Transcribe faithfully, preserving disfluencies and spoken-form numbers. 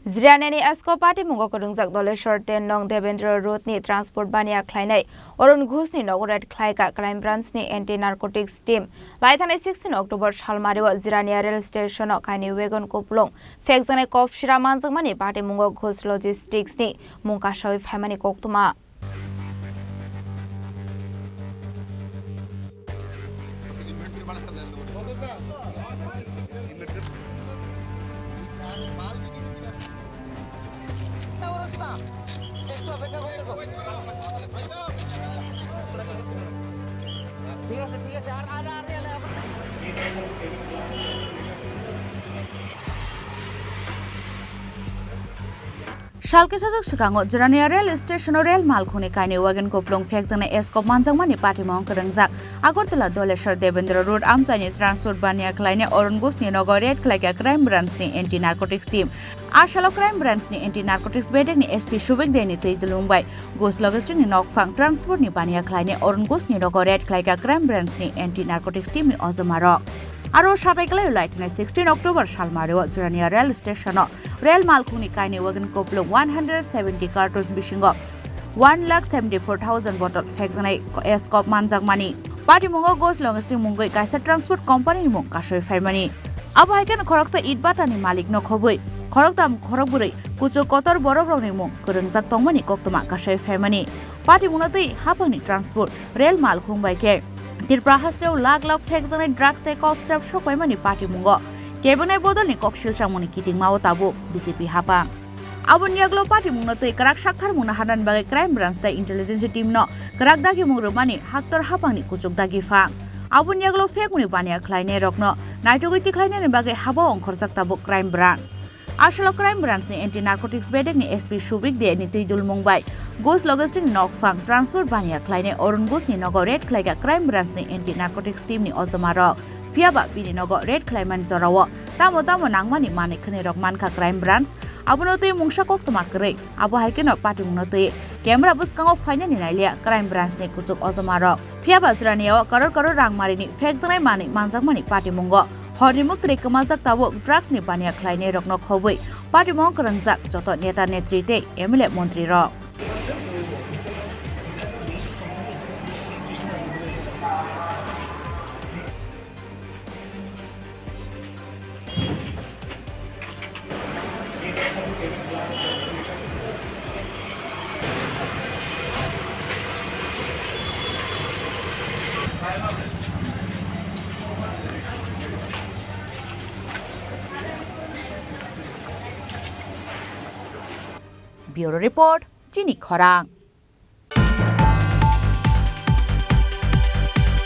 Jiraniani Esko patimungo kwrwngjak Doleshwar ten nong Devendra Road ni transport baniya khlainai Arun Ghosh ni nogo raid khlaika Crime Branch ni Anti Narcotics team. Laithani sixteen October salmario Jirania rail station o kainwi wagon kupulung phekjaknai kop sira manjakmani patimungo Ghosh Logistics ni mung kasawi phaimani koktwma. ঠিক আছে, ঠিক আছে, আর, আর, আর, আর, আর। Salkhe sajak swkango Jirania rail station o rail malkhungni kainwi wagon kupulung phekjaknai eskop manjakmani patimung kwrwngjak Agartala Doleshwar Devendra Road amchaini transport baniya khlainai Arun Ghosh ni nogo raid khlaikha Crime Branch ni Anti Narcotics team. A salo Crime Branch ni Anti Narcotics bedek ni S P Subik Deni twi dulung bai Ghosh Logistics ni nokphang transport ni baniya khlainai Arun Ghosh ni nogo raid khlaikha Crime Branch ni Anti Narcotics team ni ojoma rok. Aro satai kwlai laithani sixteen October salmario Jirania rail station o rail malkhungni kainwi wagon kupulung one hundred seventy cartons bisingo one lakh seventy four thousand bottle phekjaknai eskop manjakmani. Patimungo Ghosh Logistics mungwi kaisa transport company ni mung kasoi phaimani. Abo hai kheno khoroksa itbata ni malik no khobwi khoroktham khorokbwrwi kuchuk kotor borok rokni mung kwrwngjak tongmani koktwma kasoi phaimani. Patimungno twi haphangni transport rail malkhung bai khe Tripura hasteo lakh lakh phekjaknai drugs tei kop srap sokpaimani patimungo kebengnaini bodolni kok silchangmungni kitingmao tabuk B J P haphang. Aboni yagulo patimungno twi kwrak saktharmungno hanani bagwi Crime Branch tei Intelligence team no kwrak dagimung rwmani haktor haphangni kuchuk dagiphang. Aboni yagulo phekmungni baniya khlainairokno naitugwi tikhlainani bagwi habo ongkhorjak tabuk Crime Branch. Aswk Crime Branch ni Anti Narcotics bedek ni S P Subik Deni twi dulmung bai Ghosh Logistics ni nokphang transport baniya khlainai Arun Ghosh ni nogo raid khlaikha Crime Branch ni Anti Narcotics team ni ojoma rok. Phiyaba bini nogo raid khlaimani jorao tamo tamo nangmani manwi khwnwi rok mankha Crime Branch. Abono twi mungsa koktwma kwrwi. Abo hai kheno patimungno twi camera bwskango phainani nailia Crime Branch ni kuchuk ojoma rok. Phiyaba Jiraniao karor karor rangmarini phekjaknai manwi manjakmani patimungo horni muktri kwmajak tabuk drugs ni baniya khlainai rokno khobwi patimung kwrwngjak joto neta netri tei M L A montri rok. Bureau Report, Chini Khorang.